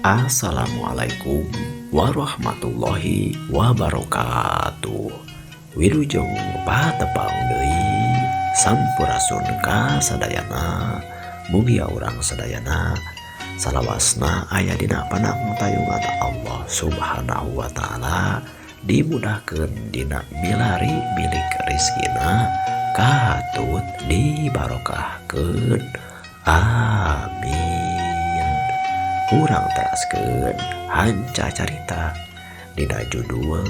Assalamualaikum warahmatullahi wabarakatuh. Wilujeng patepang deui sampurasun ka sadayana. Mugia urang sadayana salawasna aya dina panangtayungan Allah Subhanahu wa taala, dimudahkeun dina milari milik rizkina, katut dibarokahkeun. Amin. Urang teraskeun hanca carita dina judul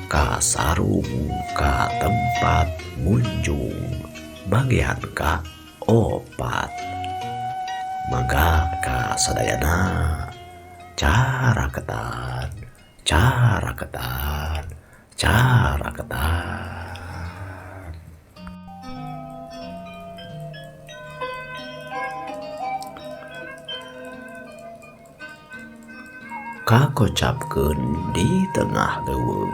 Kasarung ka Tempat Munjung bagian ka opat. Mangga ka sadayana caraketan caraketan caraketan. Kakocapkeun di tengah leuweung,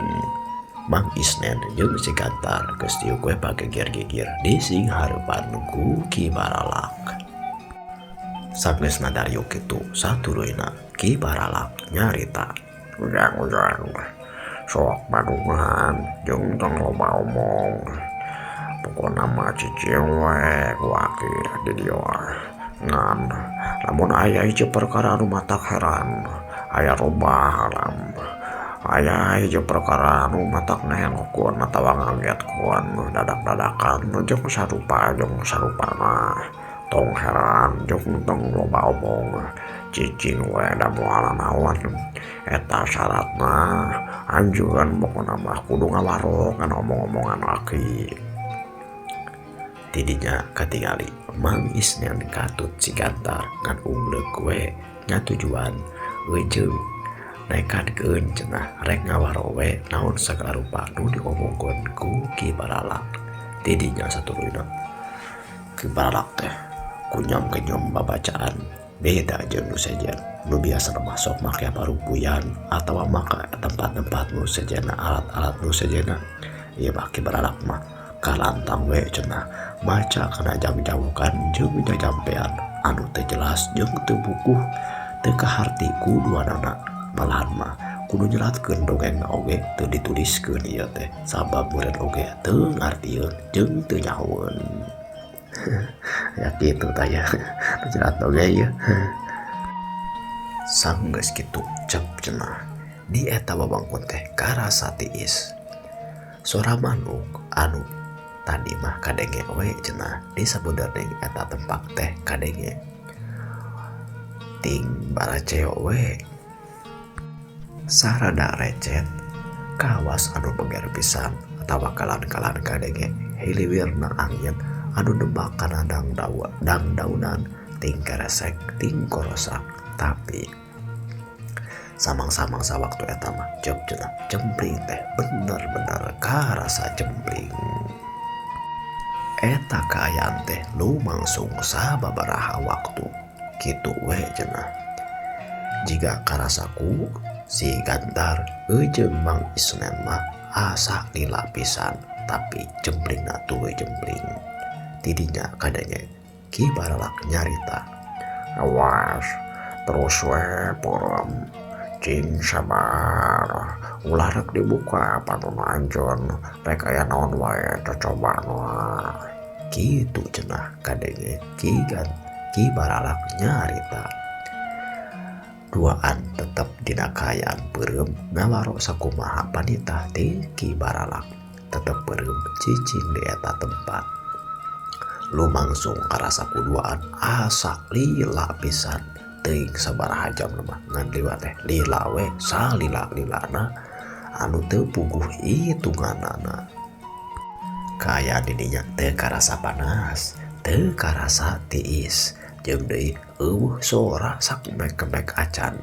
Mang Isnen jeung si Gantar geus diuk we pagigir-gigir di sing hareupan ku Ki Baralak. Sageusna dariuk kitu satuluyna Ki Baralak nyarita. Ujang-ujang, sok badungan jeung tong loba omong. Pokona mah cicing we ku aki di dieu. Ngan lamun aya hiji perkara anu matak heran, aya robah alam. Aya hiji perkara anu matak ngahelokeun atawa ngagetkeun dadak-dadakan jeung sarupa jeung sarupana. Tong heran jeung tong loba omong, cicing we da moal naon. Eta syaratna anjeun pokona mah kudu ngawaro kana omong-omongan aki. Tidinya katingali Mang Isnen katut si Gantar ngan ungleuk we nyatujuan eujeung nekadkeun cenah rek ngawaro we naon sagala rupa nu diomongkeun ku Ki Baralak. Tidinya satuluyna Ki Baralak teh kunyam-kenyom babacaan beda jeung nu sejen. Nu biasana mah sok make parupuyan atawa maka tempat-tempat nu sejena, alat-alat nu sejena. Ieu mah Ki Baralak mah kalantang we cenah maca kana jang-jaukan jeung jajampean anu teu jelas jeung teu bukuh teu kaharti ku duanana. Malahan mah kudu nyelatkeun dongengna oge teu dituliskeun ieu teh sabab meureun oge teu ngartieun jeung teu nyahoeun. Ya kitu tah ya. Nyelat oge ieu. Sanggeus kitu cep cenah di eta wewengkon teh karasa tiis. Sora manuk anu tadi mah kadenge we cenah di sabudeureun eta tempat teh kadenge ting baraceo we. Sarada recet kawas anu beger pisan atawa kalan-kalan kadenge hiliwirna angin anu nembak kana dangdaunan ting keresek ting korosak. Tapi samang-samang sawaktu eta mah cep cenah jempling teh bener-bener karasa jempling. Eta kaayaan teh lumangsung sababaraha waktu kitu we cenah. Jiga karasaku si Gantar eujeung Mang Isnen mah asa lila pisan, tapi jemplingna tuluy jempling. Tidinya kadenge Ki Baralak nyarita. Awas terus we porem, cing sabar, ulah rek dibuka panona anjeun, rek aya naon wae cocobana. Kitu cenah kadenge Ki Baralak nyarita. Duaan tetep dina kaayaan peureum ngawaro sakumaha panitah ti Ki Baralak, tetep peureum cicing di eta tempat. Lumangsung karasa kuduaan asa lila pisan, teuing sabaraha jam mah ngan liwat teh lila we salila-lilana anu teu puguh hitunganana. Kaayaan didinya teu karasa panas, teu karasa tiis, jeung deui eueuh sora sakemek-kemek acan.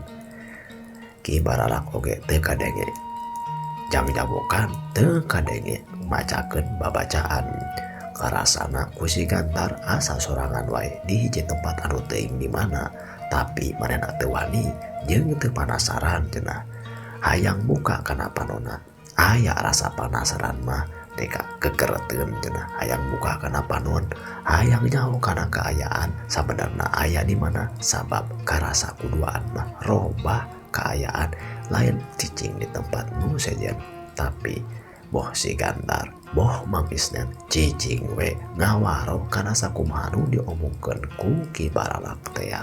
Ki Baralak oge teu kadenge jangjabokan, teu kadenge macakeun babacaan. Karasana ku si Gantar asa sorangan wae di hiji tempat anu teuing di mana, tapi manehna teu wani jeung teu panasaran cenah. Hayang muka kana panona, aya rasa panasaran mah Deka kekereteun cenah hayang buka kana panon, hayang nyaho kana kaayaan sabenerna aya di mana sabab karasa kuduaan mah robah kaayaan lain cicing di tempat nu sejen tapi boh si Gantar boh Mang Isnen cicing we ngawaro kana sakumaha nu diomongkeun ku Ki Baralak teh.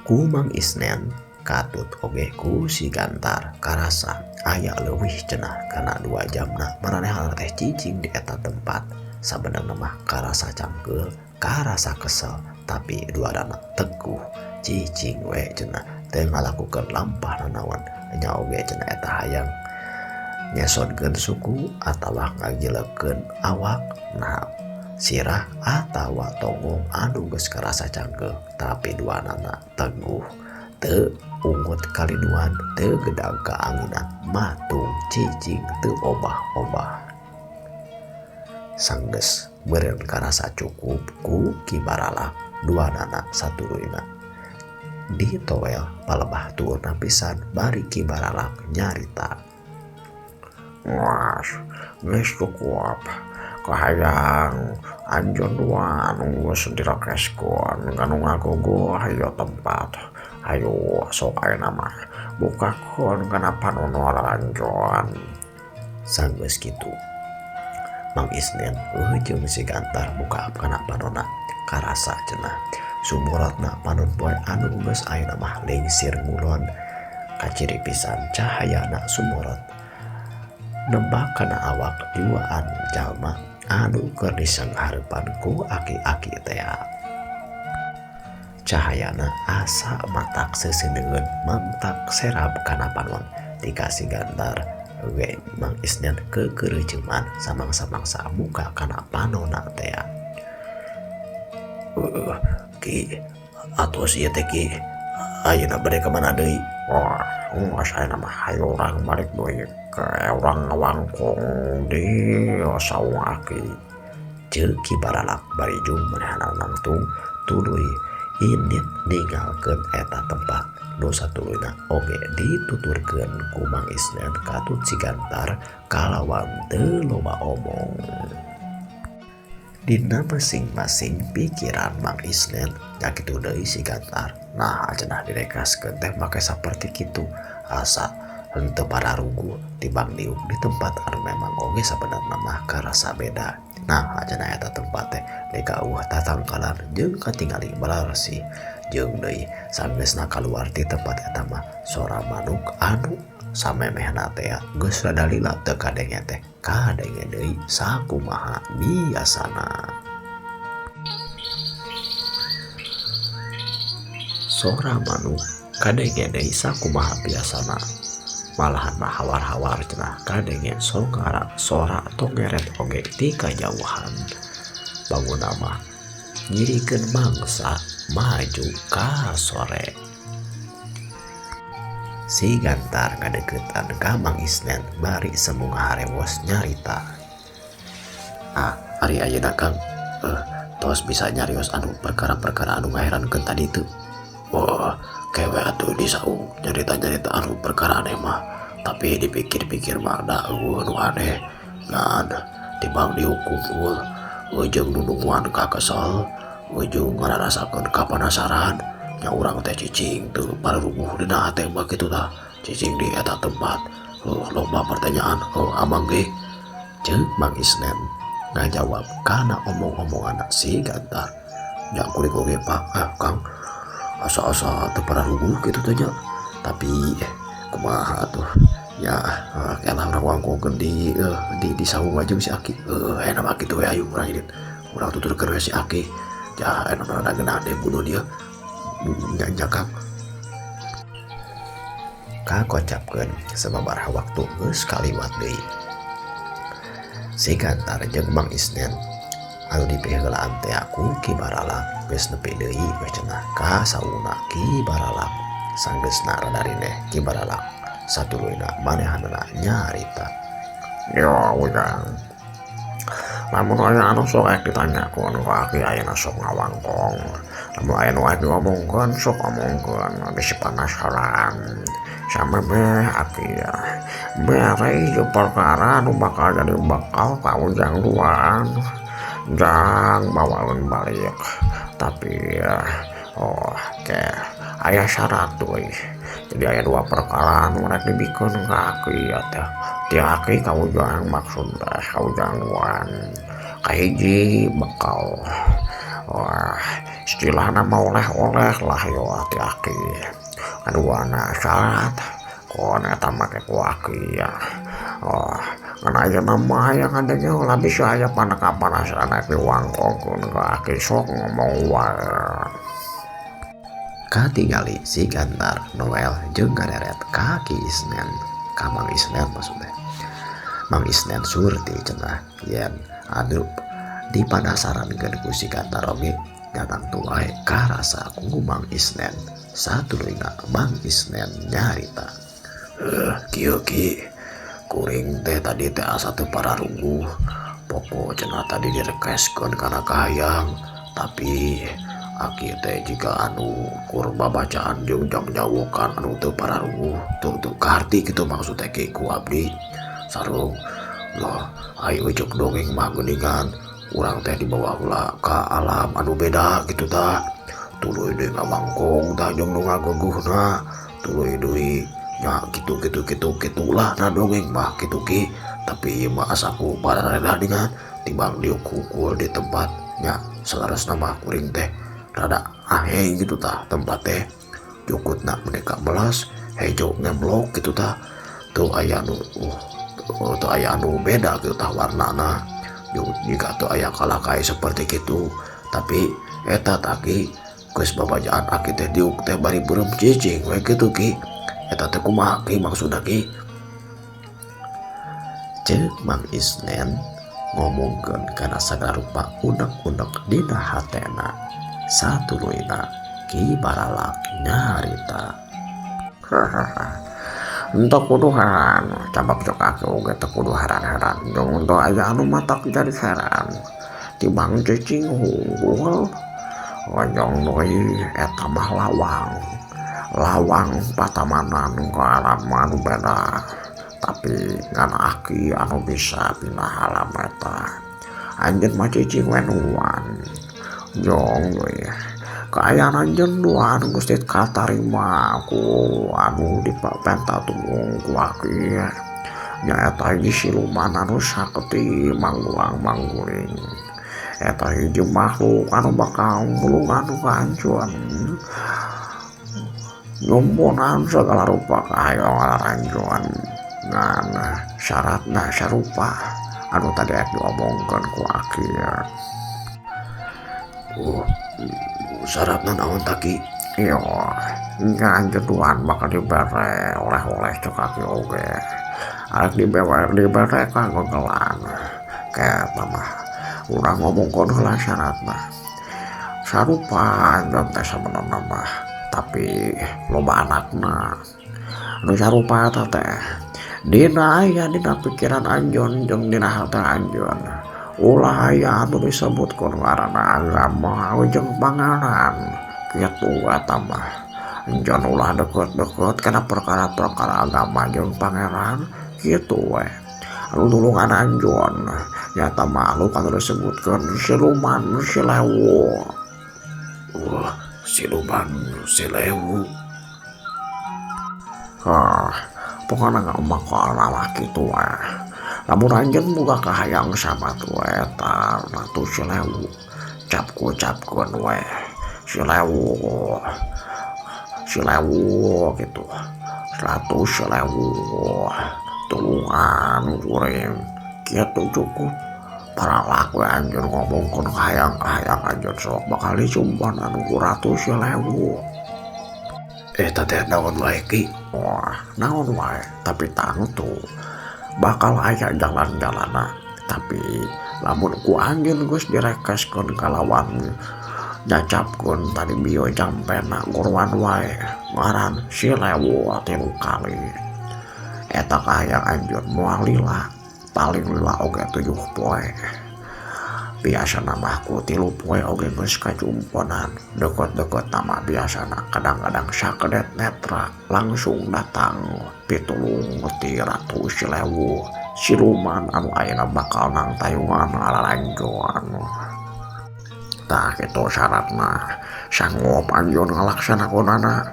Ku Mang Isnen katut oge ku si Gantar karasa aya leuwih cenah kana 2 jamna maranehanna teh cicing di eta tempat. Sabenerna mah karasa cangkeul, karasa kesel, tapi duadana teguh cicing we cenah teu ngalakukeun lampah nanaon nya oge cenah eta hayang nyesonkeun suku atawa ngagilekeun awak nah sirah atawa tonggong anu geus karasa cangkeul tapi duanana teguh teu ungut kalinuan teu gedang kaanginan matung cicing teu obah-obah. Sanggeus meureun karasa cukup ku Ki Baralak duanana satuluyna ditowel palebah tuurna pisan bari Ki Baralak nyarita. Wah, geus cukup. Kahayang anjeun dua anu geus direkeskeun kanu ngagogoh ieu tempat. Hayu sok ayeuna mah bukakeun kana panono lalanjon. Sanggeus kitu Mang Isnen jeung si Gantar muka kana panona karasa cenah sumurotna panon poe anu geus ayeuna mah lingsir ngulon kaciri pisan cahayana sumurot nembak kana awak duaan jalma anu keur disanghareupan ku aki-aki teh. Cahayana asa matak seseuneun mantak serab kana panon dikasih Gantar we Mang Isnen kekereuceuman samangsa-mangsa muka kana panona teh. Ki atos ieu teh Ki ayeuna bade ka mana deui? Wah, geus ayeuna mah hayu urang balik deui ke urang ngawangkong di saung aki. Ceuk Ki Baralak bari jung manehna nangtung tuluy indit ninggalkeun eta tempat nu satuluyna oge dituturkeun ku Mang Isnen katut si Gantar kalawan teu loba omong. Dina masing-masing pikiran Mang Isnen nya kitu deui si Gantar. Nah cenah direkaskeun teh make saperti kitu asa henteu pararuguh tibang diuk di tempat anu memang oge sabenerna mah karasa beda. Nah cenah eta tempat teh deka eueuh tatangkalan jeung katingali balarsih jeung deui sanggeusna kaluar ti tempat eta mah sora manuk anu samemehna teh geus rada lila teu kadenge teh kadenge deui sakumaha biasana. Sora manuk kadenge deui sakumaha biasana malahan mah hawar-hawar cenah kadenge songara sora tongeret oge ti kajauhan. Bangunna mah nyirikeun mangsa maju ka sore. Si Gantar ngadeukeutan ka Mang Isnen bari semu ngaharewos nyarita. Ah, ari ayeuna Kang, tos bisa nyarios anu perkara-perkara anu ngaherankeun tadi teu. Wah, kewe atuh di saung nyarita-nyarita anu perkara aneh mah, tapi dipikir-pikir mah da eueuh nu aneh. Ngan timbang dihukum eueuh jeung nununguan ka kesel, jeung ngararasakeun kapanasaran. Nya urang teh cicing teu pararuguh dina hate mah kitu tah, cicing di eta tempat. Loba pertanyaan, amang ge. Ceuk Mang Isnen ngajawab kana omong-omongan si Gantar. Nya kuring oge Pak, Kang, asa-asa teu pararuguh kitu teh nya. Tapi kumaha atuh? Ya, kalah urang wangkongkeun di saung aja si Aki. Enak mah kitu we ayo urang ini. Urang tuturkeun we si Aki. Ya, enak mah rada geunah deh bunuh dia. Nya Kang. Kakocapkeun sababaraha waktu geus kaliwat deui. Si Gantar jeung Mang Isnen anu dipiheulaan teh ku Ki Baralak geus nepi deui we cenah ka saungna Ki Baralak. Sanggeusna rada rineh Ki Baralak satuluyna manehanana nyarita. Yo ujang. Lamun aya anu sok ek ditanyakeun ka aki ayeuna sok ngawangkong. Lamun aya nu ek diomongkeun sok omongkeun bisi panasaran. Samemeh aki mere hiji perkara anu bakal jadi bekal ka Ujang duaan jang bawaeun balik. Tapi oh ke aya syarat euy. Jadi aya dua perkara anu rek dibikeun ka aki teh. Ti aki ka Ujang maksud teh ka Ujang duaan. Kahiji bekal. Wah, istilahna mah oleh-oleh lah yo ti aki. Kaduana syarat kon eta make ku aki ya. Oh, ngan ayeuna mah hayang adanya ulah bisa aya panakapan rek diwangkongkeun ka aki sok ngomong wae. Katingali si Gantar Noel jeung ngareret ka Ki Isnen, ka Mang Isnen maksudnya. Mang Isnen surti cenah yen anu dipanasarankeun ku si Gantar oge datang wae karasa ku Mang Isnen. Satuluyna Mang Isnen nyarita, kieu ki kuring teh tadi teh asa teu pararungguh. Pokok cenah tadi direkeskeun kana kahayang, tapi aki teh jika anu kur babacaan jeung jang nyawokan anu teu pararungguh, teu kaharti kitu maksud teh ki ku abdi. Sarung loh ayo cek dongeng mah geuningan urang teh dibawa ulah ka alam anu beda gitu tah. Tuluy deui ngawangkong tah jeung nu ngageguhna, tuluy deui nya kitu kitu kitu kitulah na dongeng mah kitu ki. Tapi ieu mah asa ku parareda dengan timbang diukul di tempat nya saleresna mah kuring teh rada aheng gitu tah tempat teh jukutna mereka melas hejo ngemlok gitu tah. Tuh aya nu tuh aya anu beda gitu tah warnana jika tuh aya kalakai seperti gitu. Tapi eta taki geus babajaan aki teh diuk teh bari beureum cicing we kitu ki. Eta teh kumaha ki maksudna ki? Ceuk Mang Isnen ngomongkeun kana sagala rupa unek-unek dina hatena. Satuluyna Ki Baralak nyarita. Entah kudu heran, cabak cok aki oge teu kudu heran-heran jeung teu aya anu matak jadi heran. Tibang cicing unggul, ojong deui eta mah lawang. Lawang patamanan ka alam anu beda. Tapi ngan aki anu bisa pindah alam eta. Anjeun mah cicing we nuan. Jong deui kaayaan anjeun duaan geus katarima ku anu dipenta tulung ku aki. Nyaeta hiji siluman anu sakti manggulang mangguling. Eta hiji makhluk anu bakal mulungan kahancuran nyumpunan segala rupa kahayang aranjuan. Ngan syaratna sarupa anu tadi diomongkeun ku aki. Syaratna naon taki? Iyo, ngan jeduan bakal dibere oleh-oleh cek aki oge. Arek dibere ka gegelan. Eta mah urang ngomongkeun heula syaratna. Sarupa anjeun teh sabenerna mah, tapi loba anakna. Anu sarupa eta teh dina aya dina pikiran anjeun jeung dina hate anjeun. Ulah aya anu disebutkeun ngaranna agama jeung pangaran. Kitu eta mah. Anjeun ulah deket-deket kana perkara-perkara agama jeung pangeran kitu we. Anu nulungan anjeun nyata makhluk anu disebutkeun siluman silewu. Wah, siluman silewu. Hah, pokona ngomong lah kitu we. Lamun anjeun boga kahayang sama tu eta ratu silewu, capku-capkeun we silewu silewu gitu, ratu silewu tulungan kuring kitu cukup. Paralak we anjeun ngomongkeun kahayang-kahayang anjeun sok bakal dicumponan ku ratu silewu. Eta teh naon wae ki? Wah, naon wae, tapi tangtu bakal aya jalan-jalana. Tapi lamun ku anjeun geus direkeskeun kalawan nyacapkeun tadi bio jampena guruan wae ngaran silewu 3 kali. Eta kahayang anjeun moal lila, paling lila oge 7 poe. Biasana mah ku 3 poe oge geus kajumponan. Deukeut-deukeut mah biasana kadang-kadang sakedet netra langsung datang pitulung ti Ratu Silewu siluman anu ayeuna bakal nangtayungan lalalanjon. Tah kitu syaratna sanggup anjeun ngalaksanakeunana.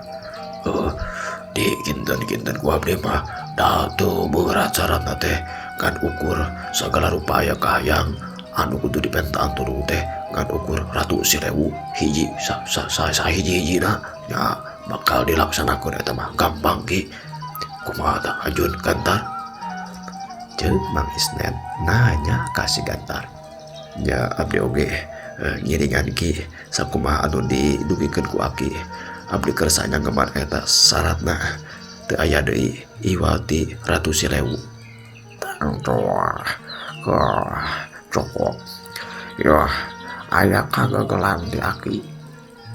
Di kinten-kinten ku abdi mah da teu beurat syaratna teh ngan ukur sagala rupa aya kahayang anu kudu dipentaan tulung teh ngan ukur Ratu Silewu hiji sa sa sa, sa hiji-hijina nya bakal dilaksanakeun eta mah gampang ki. Kumaha tah anjeun Gantar? Ceuk Mang Isnen nanya ka si Gantar. Nya abdi oge ngiringan ki sakumaha anu didugikeun ku aki. Abdi kersa nyanggeman eta syaratna teu aya deui iwal ti Ratu Silewu. Tangtu ke cukup. Yo aya kagagelan di aki.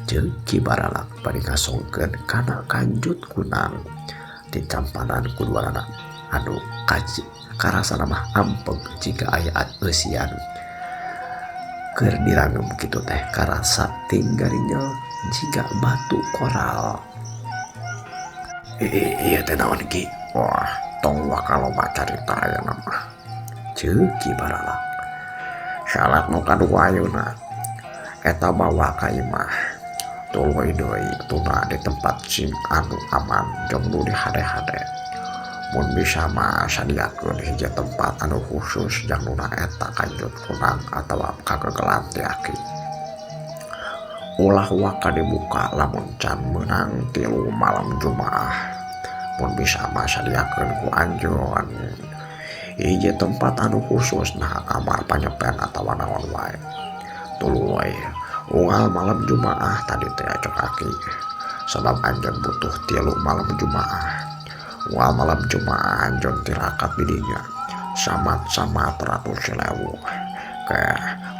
Ceuk Ki Baralak bari ngasongkeun kana kanjut kunang dicampanan ku duanana anu kaji karasana mah ampeg jika aya eusian. Keur dirangem kitu teh karasa tinggarinyel jiga batu koral. Iya teh naon ki? Wah, tong waka loba carita ayeuna mah. Ceuk Ki Baralak. Syarat nu kadua ayeuna eta bawa ka imah. Tuluy deui tuna di tempat sing anu aman jeung nu dihade-hade. Mun bisa mah sadiakeun hiji tempat anu khusus jang nuna eta kanjut kunang atawa kagegelan ti aki. Ulah waka dibuka lamun can meunang 3 malam Jumaah. Mun bisa mah sadiakeun ku anjeun hiji tempat anu khusus nah kamar panyepen atawa naon wae. Tuluy unggal malam Jumaah tadi teh cek aki. Sabab anjeun butuh 3 malam Jumaah. Unggal malam Jumaah anjeun tirakat di dinya. Samat-samat Ratu Silewu. Ke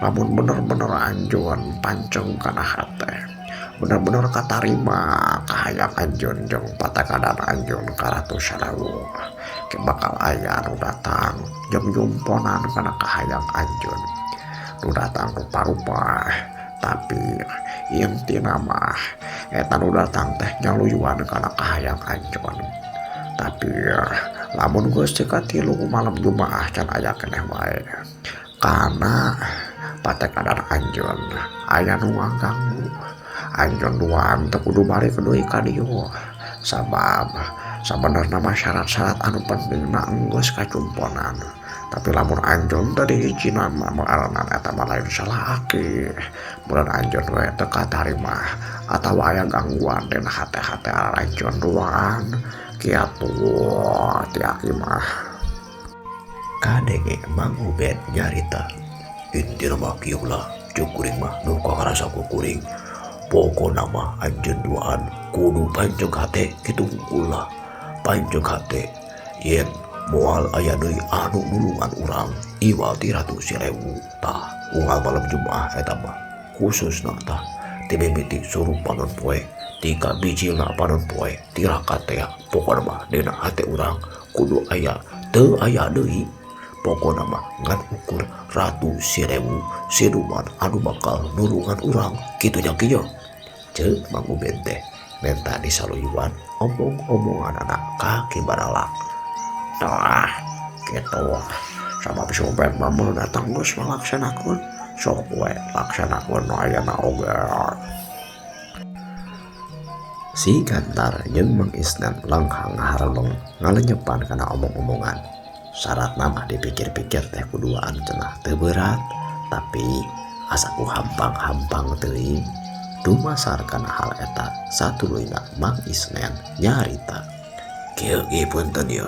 lamun bener-bener anjeun panceng kana hate. Bener-bener katarima kahayang anjeun jeung patakadan anjeun ka Ratu Silewu. Ke bakal aya nu datang jeung jumponan kana kahayang anjeun. Nu datang rupa-rupa tapi intina mah eta nu datang teh nyaluyuan kana kahayang anjeun. Tapi lamun geus teu katilu malam Jumaah can aya keneh wae. Kana patekadan anjeun aya nu ngaganggu. Anjeun duaan teu kudu balik deui ka dieu. Sabab sabenerna mah syarat-syarat anu pentingna enggeus kacumponan. Tapi lamun anjeun teu diizinan mah meureunan eta mah lain salah aki. Mun anjeun we teu katarima atawa aya gangguan dina hate-hate anjeun duaan. Kiatu ti aki mah. Kadenge Mang Ubed nyarita. Intina mah kieu lah, ceuk kuring mah nu karasa ku kuring. Pokona mah anjeun duaan kudu panceg hate kitu ulah. Panceg hate yen moal aya deui anu nulungan urang iwal ti Ratu Silewu. Tah unggal malam Jumaah eta mah khususna tah ti mimiti suruh panon poe tika bijilna panon poe tirakat teh pokona mah dina hate urang kudu aya teu aya deui. Pokona mah ngan ukur Ratu Silewu siluman anu bakal nulungan urang kitu nya kieu. Ceuk Mang Ubed teh menta disaluyuan omong-omongan anak ka Ki Baralak. Tah kitu sabab si Ubed mah meun datang geus ngalaksanakeun sok we laksanakeun nu ayana oge. Si Gantar jeung Mang Isnan langhang hareleng ngalenyepan kana omong-omongan. Syaratna mah dipikir-pikir teh kuduaan cenah teu berat, tapi asa ku hampang-hampang teuing. Dumasar kana hal eta satuluyna Mang Isnen nyarita. Kieu ge punten ieu.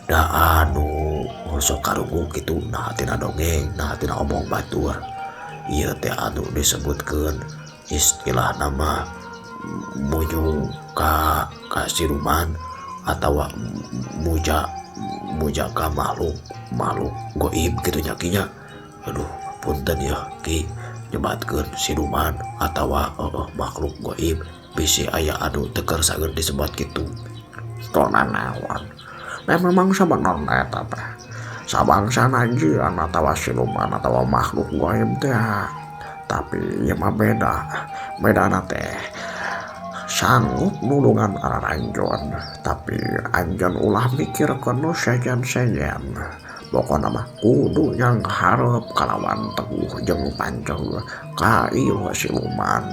Da anu sok karungu kitu nah tina dongeng, nah tina omong batur. Ieu teh anu disebutkeun istilah nama munyung ka kasiluman atawa muja ka makhluk goib kitu nya ki nya. Aduh punten ya ki nyebatkeun siluman atawa makhluk goib bisi aya anu teu kersaeun disebat kitu. Tona naon. Nah memang sabenerna eta teh. Sabangsana jieun atawa siluman atawa makhluk gaib teh. Tapi ieu mah beda. Bedana teh sanggup nulungan araranjeun, tapi anjeun ulah mikirkeun nu sejen-sejen. Pokona mah kudu yang hareup kalawan teguh jeung panceg ka ieu siluman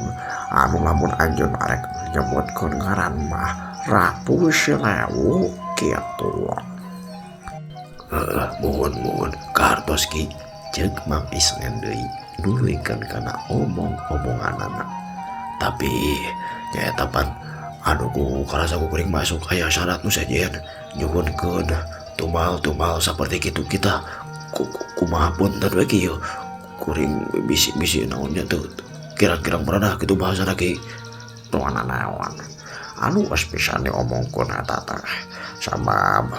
anu lamun anjeun arek nyebutkeun ngaran mah Ratu Silewu kitu. Heeh, muhun-muhun kartos Ki, ceuk Mang Isnen deui nuluykeun kana omong-omonganana. Tapi nyaeta pan anu ku karasa ku kuring masuk aya syarat nu sejen nyuhunkeun tumbal-tumbal saperti kitu kita kumaha punten we Ki yeuh kuring bisi-bisi naonnya teu kira-kira merenah kitu bahasana Ki. Tuana naon anu geus pisan diomongkeun eta teh sabab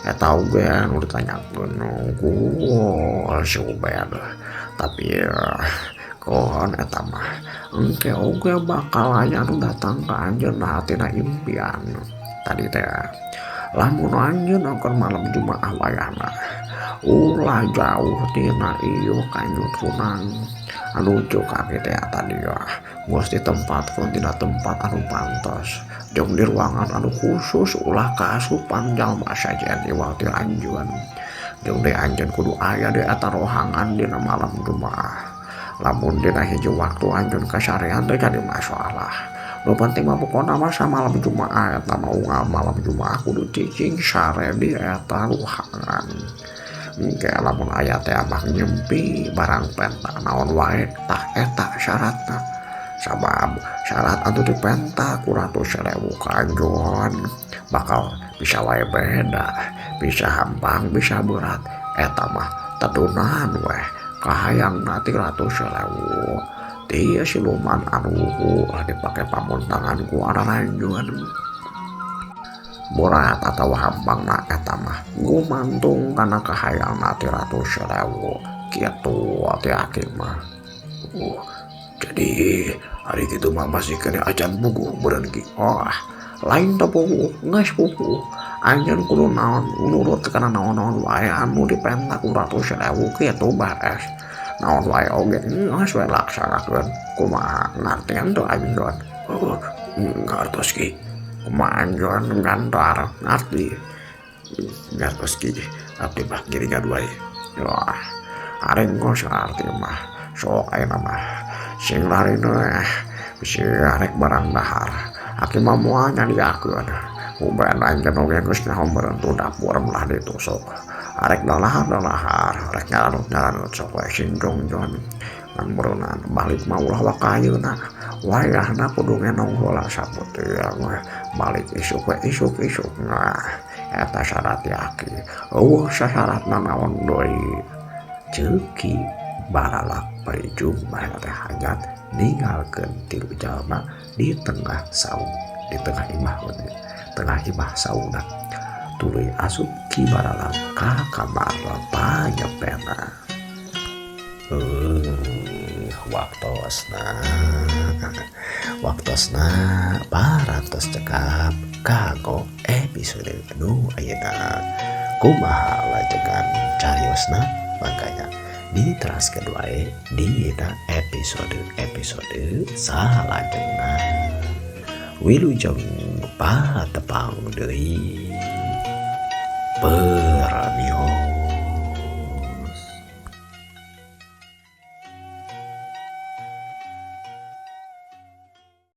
eta oge anu ditanyakeun ku si Ubed. Tapi kohon eta mah engke oge bakal aya anu datang ka anjeunna tina impian tadi teh. Lamun anjeun keur malam Jumaah wayahna ulah jauh tina ieu kanyut hunang anu cuk kaki teh tadi geus ditempatkeun dina tempat anu pantes jeung di ruangan anu khusus ulah kaasupan jalma sajen iwal ti anjeun. Jeung deui anjeun kudu aya di eta rohangan dina malam Jumaah. Lamun dina hiji waktu anjeun kasarean teh jadi masalah. Nu penting mah pokona mah samalam Jumaah eta mah unggal malam Jumaah kudu cicing sare di eta ruangan. Engke lamun aya teh mah nyempi barang penta naon wae tah eta syaratna. Sabab syarat anu dipenta ku Ratu Silewu ka anjeun bakal bisa wae beda, bisa hampang, bisa berat. Eta mah tedunan weh kahayangna ti Ratu Silewu. Ti siluman anu dipake pamuntangan ku araranjeun. Berat atawa hampangna eta mah gumantung kana kahayangna ti Ratu Silewu. Kitu ti aki mah. Jadi hari kitu mah masih kena acan puguh meureun Ki. Oh, lain teh puguh, geus puguh. Anjeun kudu naon nurut kana naon-naon wae anu dipenta ku Ratu Silewu kitu baes. Naon wae oge geus we laksanakeun. Kumaha ngartian teu anjeun? Oh, ngartos Ki. Kumaha anjeun gantar ngarti? Ngartos Ki, abdi mah ngiringan wae. Wah, ari geus ngarti mah. Sok ayeuna mah sing larina bisi arek barang dahar. Aki mah moal nyadiakeun. Uben anjeun oge geus nyaho meureun tu dapur melah ditusuk. Arek dalahar-dalahar, arek nyaranut-nyaranut sok we sing jongjon. Ngan meureunnan balik mah ulah waka ayeuna. Wayahna kudu ngenong heula saputing we. Balik isuk we isuk-isuk nah. Eta syarat aki. Eueuh sasyaratna naon deui. Ceuk Ki Baralak parijung bae teh hanyat ninggalkeun tilu jalma di tengah saung, di tengah imah we, tengah imah saungna. Tuluy asup Ki Baralak ka kamar panyepena. Waktosna waktosna parantos cekap kanggo episode nu ayeuna. Kumaha lajengan cariosna makanya diteraskeun wae dina episode-episode salajengna. Wilujeng patepang deui. Permios.